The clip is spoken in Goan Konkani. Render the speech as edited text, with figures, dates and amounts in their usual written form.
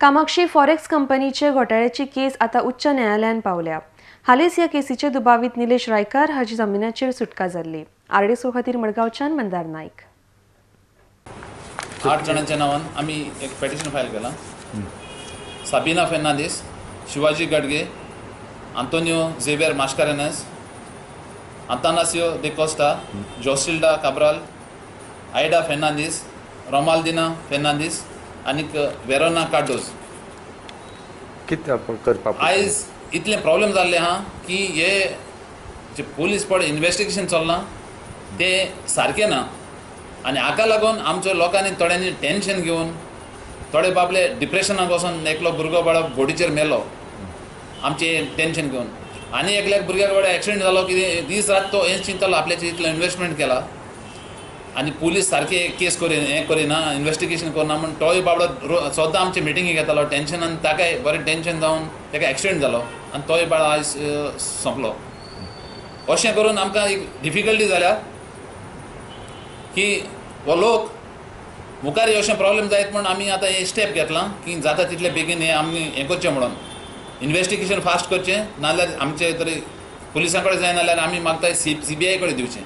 कामाक्षी फॉरेक्स कंपनीचे घोटाळ्याची केस आता उच्च न्यायालयान पावल्या. हालींच ह्या केसीचे दुबावीत निलेश रायकार हाची जामिनाचेर सुटका जाल्ली. आरडीएसओ खातीर मडगांवच्यान मंदार नायक. 8 जाणांच्या नांवान आमी एक पेटिशन फायल केलां. Sabina Fernandes, Shivaji Gadge, Antonio Xavier Mascarenhas, Atanasio D'Costa, Josilda Cabral, Ida Fernandes, Romaldina Fernandes आनीक वेरोना कार्डोज. कितें करपाक आयज इतलें प्रॉब्लेम जाल्लें आहा की हे जे पुलीस पळय इन्वेस्टिगेशन चल्लां तें सारकें ना आनी हाका लागून आमच्या लोकांनी थोड्यांनी टेंशन घेवन थोडे बाबले डिप्रेशनाक वचोन एकलो भुरगो बाळो बोडीचेर मेलो आमचें टेंशन घेवन, आनी एकल्याक भुरग्याक बाबड्या एक्सिडंट जालो कितें दीस रात तो हें चिंतलो आपल्याचेर इतलो इन्वेस्टमेंट केला आनी पुलीस सारके केस करी हें करिना इन्वेस्टिगेशन करना म्हूण तोय बाबडो सद्दां आमचे मिटिंगी घेतालो टेंशनान, ताकाय बरें टेंशन जावन ताका एक्सिडंट जालो आनी तोय बाबडो आयज सोंपलो. अशें करून आमकां एक डिफिकल्टी जाल्या की हो लोक मुखार अशें प्रॉब्लेम जायत म्हूण आमी आतां हे स्टेप घेतलां की जाता तितले बेगीन हें आमी हें करचें म्हणून इन्वेस्टिगेशन फास्ट करचें, नाजाल्यार आमचे तरी पुलिसां कडेन जायना जाल्यार आमी मागता CBI कडेन दिवचें.